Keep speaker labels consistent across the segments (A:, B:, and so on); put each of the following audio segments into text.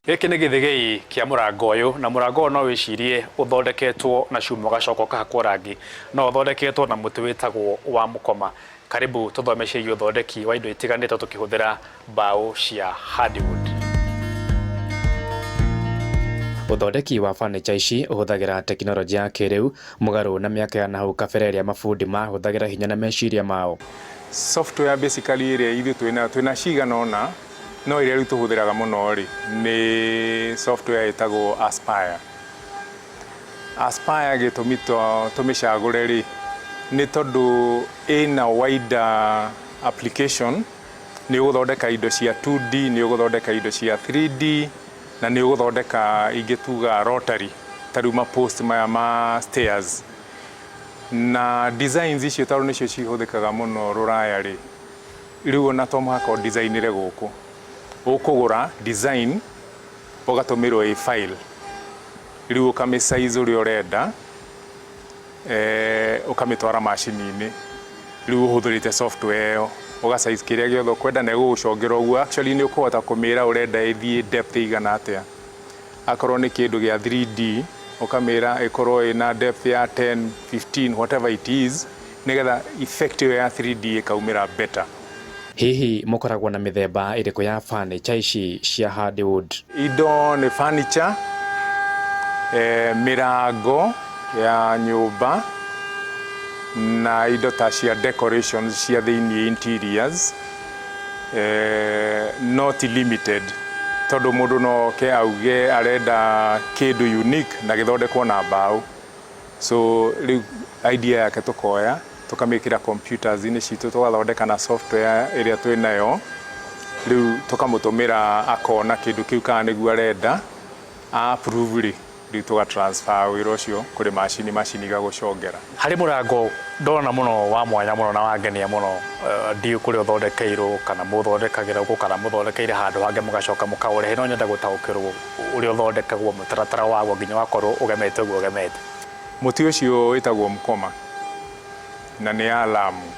A: Gĩkĩ nĩ gĩthĩgĩi kĩa mũrango ũyũ, na mũrango ũyũ no wĩcirie ũthondeketwo na cuma ũgacoka ũkahakwo rangi, no ũthondeketwo na mũtĩ wĩtagwo wa mũkoma. Karibu tũthome ciĩgiĩ ũthondeki wa indo itiganĩte tũkĩhũthĩra mbaũ cia hardwood. Ũthondeki wa furniture ici ũhũthagĩra tekinoronjĩ ya kĩrĩu, mũgarũ na mĩaka ya nahau kabere ĩrĩa mabundi mahũthagĩra hinya na meciria mao.
B: Software basically ĩrĩa ithuĩ twĩnayo, twĩna cigana ũna, no ĩrĩa rĩu tũhũthĩraga mũno rĩ, nĩ software ĩtagwo Aspire. Aspire gĩtũmi tũmĩcagũre rĩ, nĩ tondũ ĩna wider application, nĩ ũgũthondeka indo cia 2D, nĩ ũgũthondeka indo cia 3D, na nĩ ũgũthondeka ingĩ tuga rotary, ta rĩu ma post maya ma stairs. Na designs icio tondũ nĩcio cihũthĩkaga mũno rũraya rĩ, rĩu ona to mũhaka ũ design ĩre gũkũ. Ũkũgũra design, ũgatũmĩrwo ĩ file. Rĩu ũkamĩ size ũrĩa ũrenda, ũkamĩtwara macini-inĩ. Rĩu ũhũthĩrĩte software ĩyo, ũga size kĩrĩa gĩothe ũkwenda na ĩgũgũcongera ũguo. Actually nĩ ũkũhota kũmĩra ũrenda ĩthiĩ depth ĩigana atĩa. Akorwo nĩ kĩndũ gĩa 3D, ũkamĩra ĩkorwo ĩna depth ya 10, 15, whatever it is, nĩgetha effect ĩyo ya 3D ĩkaumĩra better.
A: Hihi mũkoragwo na mĩthemba ĩrĩkũ ya furniture ici cia hardwood?
B: Indo nĩ furniture, mĩrango ya nyũmba na indo ta cia decorations cia thĩiniĩ interiors, no ti limited tondũ mũndũ no oke auge arenda kĩndũ unique na gĩthondekwo na mbaũ. So rĩu idea yake tũkoya tũkamĩkĩra computers-inĩ citũ tũgathondeka na software ĩrĩa twĩnayo, rĩu tũkamũtũmĩra akona kĩndũ kĩu kana nĩguo arenda, a approve rĩ, rĩu tũga transfer wĩra ũcio kũrĩ macini, macini igagũcongera.
A: Harĩ mũrango ndona mũno wa mwanya mũno na wangenia mũno, ndiũĩ kũrĩa ũthondekeirwo kana mũthondekagĩra gũkũ kana mũthondekeire handũ hangĩ mũgacoka mũkaũrehe, no nyende gũtaũkĩrwo ũrĩa ũthondekagwo, mũtaratara waguo nginya ũgakorwo ũgemete ũguo ũgemete.
B: Mũtĩ ũcio wĩtagwo mkoma na nĩ ya Lamu.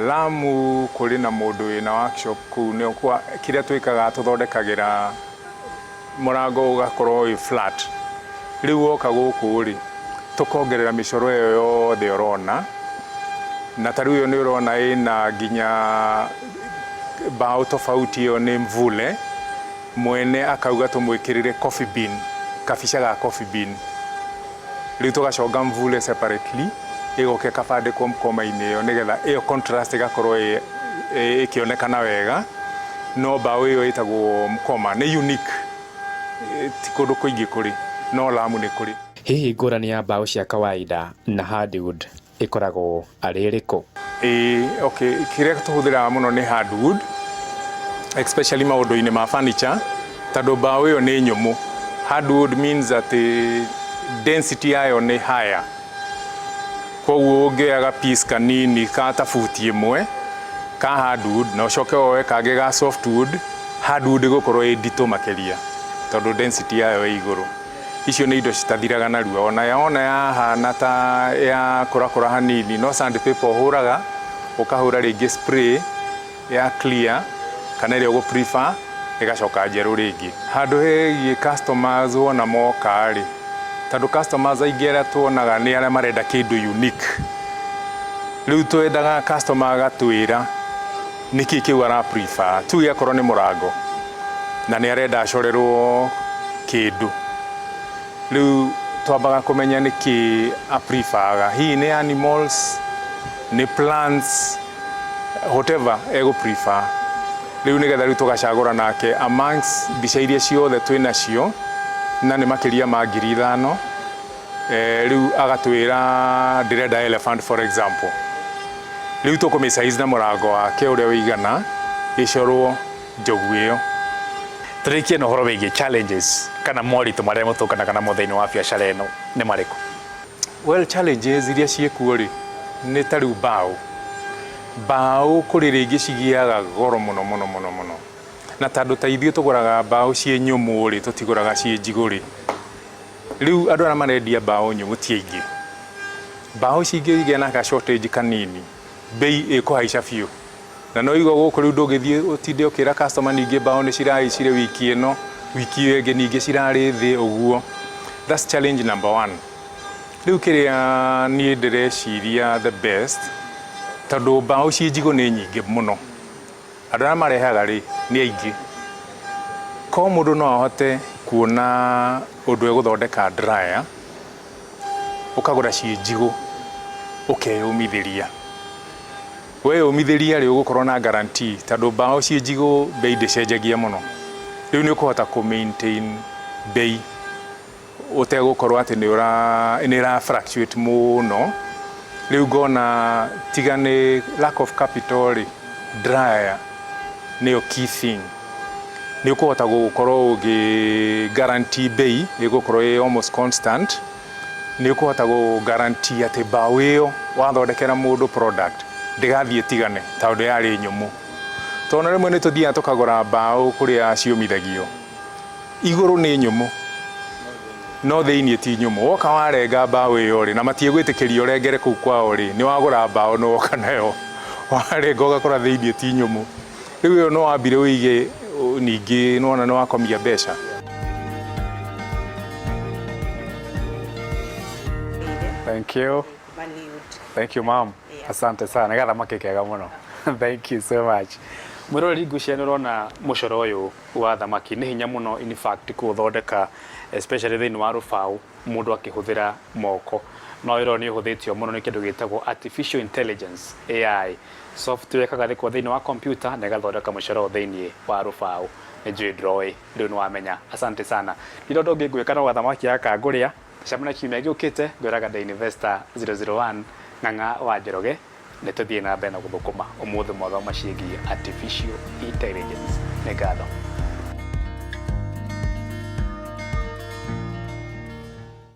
B: Lamu kũrĩ na mũndũ wĩna workshop kũu, kĩrĩa twĩkaga tũthondekagĩra mũrango ũgakorwo wĩ flat. Rĩu woka gũkũ rĩ, tũkongerera mĩcoro ĩyo yothe ũrona, na ta rĩu ĩyo nĩ ũrona ĩna nginya mbaũ tofauti, ĩyo nĩ mvule, mwene akauga tũmwĩkĩrĩre coffee bean, kabica ga coffee bean. Rĩu tũgaconga mvule separately, ĩgoka ĩkabandĩkwo mkoma-inĩ ĩyo nĩgetha ĩyo contrast ĩgakorwo ĩkĩonekana wega, no mbaũ ĩyo ĩtagwo mkoma, nĩ unique, ti kũndũ kũingĩ kũrĩ, no Lamu nĩ kũrĩ.
A: Hihi ngũrani ya mbaũ cia kawaida na hardwood ĩkoragwo arĩ ĩrĩkũ?
B: Ĩĩ, okay, kĩrĩa tũhũthĩraga mũno nĩ hardwood, especially maũndũ-inĩ ma furniture, tondũ mbaũ ĩyo nĩ nyũmũ. Hardwood means atĩ density yayo nĩ higher. Koguo ũngĩoya ga piece kanini ka ta buti ĩmwe ka hardwood na ũcoke woe kangĩ ga softwood, hardwood ĩgũkorwo ĩ nditũ makĩria tondũ density yayo ĩ igũrũ. Icio nĩ indo citathiraga narua, ona wona yahana ta yakũrakũra hanini, no sandpaper ũhũraga, ũkahũra rĩngĩ spray ya clear kana ĩrĩa ũgũ prefer ĩgacoka njerũ rĩngĩ. Handũ hegiĩ customers wona moka rĩ, tondũ customers aingĩ arĩa tuonaga nĩ arĩa marenda kĩndũ unique. Rĩu twendaga customer agatwĩra nĩkĩ kĩu ara prefer. Tuge akorwo nĩ mũrango na nĩ arenda acorerwo kĩndũ, rĩu twambaga kũmenya nĩkĩ a prefer ga. Hihi nĩ animals, nĩ plants, whatever egũ prefer. Rĩu nĩgetha rĩu tũgacagũra nake amongst mbica iria ciothe twĩnacio, na nĩ makĩria ma 5,000, rĩu agatwĩra ndĩrenda elephant for example. Rĩu tũkũmĩ size na mũrango wake ũrĩa ũigana, ĩcorwo njogu ĩyo.
A: Tũrĩkie na ũhoro wĩgiĩ challenges kana moritũ marĩa mũtũnganaga namo thĩinĩ wa biacara ĩno nĩ marĩkũ?
B: Well, challenges iria ciĩkuo rĩ, nĩ ta rĩu mbaũ. Mbaũ kũrĩ rĩngĩ cigĩaga goro mũno mũno mũno mũno. Na tondũ ta ithuĩ tũgũraga mbaũ ciĩ nyũmũ rĩ, tũtigũraga ciĩ njigũ rĩ, rĩu andũ arĩa marendia mbaũ nyũmũ ti aingĩ. Mbaũ cingĩgĩa na ka shortage kanini, bei ĩkũhaica biũ. Na no igua gũkũ rĩu ndũngĩthiĩ ũtinde ũkĩra customer ningĩ mbaũ nĩ cirahaicire wiki ĩno, Wiki ĩyo ĩngĩ ningĩ cirarĩ thĩ ũguo. That's challenge number one. Rĩu kĩrĩa niĩ ndĩreciria the best, tondũ mbaũ ciĩ njigũ nĩ nyingĩ mũno, andũ arĩa marehaga rĩ nĩ aingĩ. Korwo mũndũ no ahote kuona ũndũ egũthondeka dryer, ũkagũra ciĩ njigũ ũkeyũmithĩria. Weyũmithĩria rĩ ũgũkorwo na guarantee tondũ mbaũ ciĩ njigũ mbei ndĩcenjagia mũno. Rĩu nĩ ũkũhota kũ maintain mbei ũtegũkorwo atĩ nĩ ũra nĩ ĩra fluctuate mũno. Rĩu ngona tiga nĩ lack of capital rĩ, dryer nĩyo key thing. Nĩ ũkũhota gũkorwo ũgĩ guarantee mbei ĩgũkorwo ĩ almost constant. Nĩ ũkũhota gũ guarantee atĩ mbaũ ĩyo wathondekera mũndũ product ndĩgathiĩ ĩtigane tondũ yarĩ nyũmũ. Tondũ rĩmwe nĩ tũthiaga tũkagũra mbaũ kũrĩa ciũmithagio, igũrũ nĩ nyũmũ no thĩinĩ ti nyũmũ. Woka warenga mbaũ ĩyo rĩ, na matiĩgwĩtĩkĩria ũrengere kũu kwao rĩ, nĩ wagũra mbaũ nĩ woka nayo, warenga ũgakora thĩinĩ ti nyũmũ. Rĩu ĩyo no wambire ũige ningĩ nĩwona nĩ wakomia mbeca.
A: Thank you. Thank you ma'am.
C: Yeah.
A: Asante sana. Gathamaki kega muno. Thank you so much. Mwiroreri ngwĩciria nĩ ũrona mũcoro ũyũ wa thamaki nĩ hinya mũno in fact kũũthondeka especially thĩinĩ wa rũbaũ mũndũ akĩhũthĩra moko no wĩra ũyũ nĩ ũhũthĩtio mũno nĩ kĩndũ gĩtagwo artificial intelligence AI software ĩkagathĩkwo thĩinĩ wa computer na ĩgathondeka mũcoro ũyũ thĩinĩ wa rũbaũ. Nĩ njũĩ ndroĩ rĩu nĩ wamenya. Asante sana. Ndirĩ ũndũ ũngĩ ngwĩka no gathamaki gaka ngũrĩa. Tũcemanie kiumia gĩũkĩte ngwĩraga The Investor 001 Ng'ang'a wa Njoroge nĩ tũthiĩ na mbere na gũthũkũma. Ũmũthĩ mwathoma ciĩgiĩ artificial intelligence. Nĩ ngatho.